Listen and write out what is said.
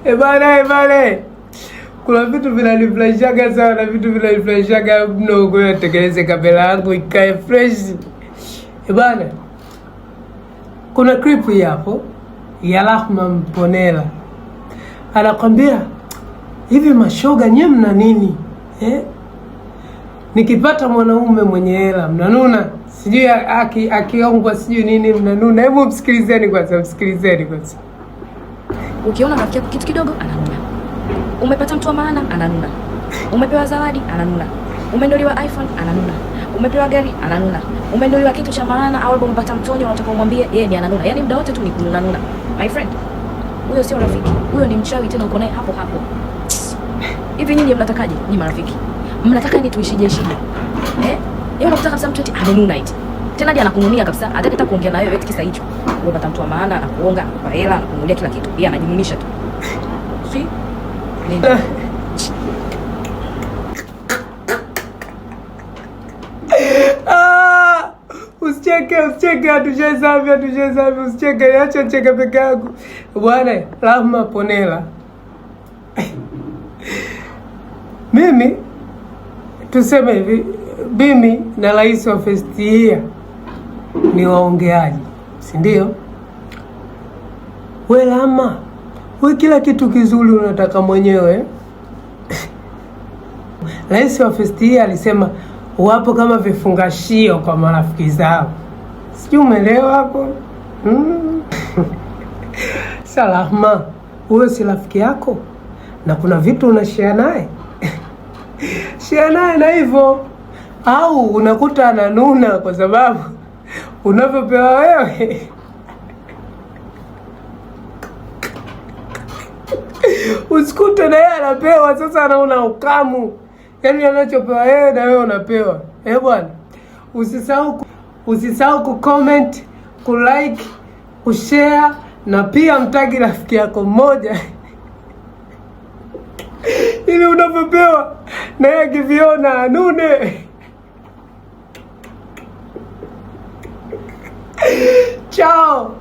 Ebana, ebana, kuna vitu vinanifurahishaga sana, vitu vinanifurahishaga mno. Kwa hiyo tengeneze kamera yangu ikae fresh. Ebana, kuna clip hii hapo ya Rahma Mponela anakwambia hivi, mashoga nyie mna nini eh? Nikipata mwanaume mwenye hela mnanuna, sijui akiongwa sijui nini mnanuna. Hebu msikilizeni kwanza, msikilizeni kwanza. Ukiona rafiki yako kitu kidogo ananuna, umepata mtu wa maana ananuna, umepewa zawadi ananuna, umenunuliwa iPhone ananuna, umepewa gari ananuna, umenunuliwa kitu cha maana au labda umepata mtonyo unataka umwambie, yeye ni ananuna. Yani muda wote tu ni kununa nuna. My friend, huyo sio rafiki, huyo ni mchawi, tena uko naye hapo hapo. Hivi nyinyi mnatakaje? Nyinyi marafiki mnataka ni tuishije shida eh? Yeye unakuta kabisa mtu eti amenuna eti tena hadi anakununia kabisa, hataki hata kuongea na wewe eti kisa hicho. Umepata mtu wa maana, anakuonga, anakupa hela, anakununulia kila kitu, yeye anajinunisha tu. Si nini? Ah, usicheke, usicheke, hatuchezavi, hatuchezavi, usicheke, acha nicheke peke yangu bwana. Rahma Ponela, mimi tuseme hivi, mimi na rais wa First Year ni waongeaji, si ndio? We Rahma, we kila kitu kizuri unataka mwenyewe. Rais wa First Year alisema wapo kama vifungashio kwa marafiki zao, sijui umeelewa hapo? Mm. Salama, huyo si rafiki yako, na kuna vitu unashare naye share naye na hivyo, au unakuta ananuna kwa sababu unavyopewa wewe usikute na yeye anapewa. Sasa anaona ukamu, yaani anachopewa yeye na wewe unapewa. Eh bwana, usisahau kucomment, kulike, kushare na pia mtagi rafiki yako mmoja ili unavyopewa na yeye akiviona anune. Chao.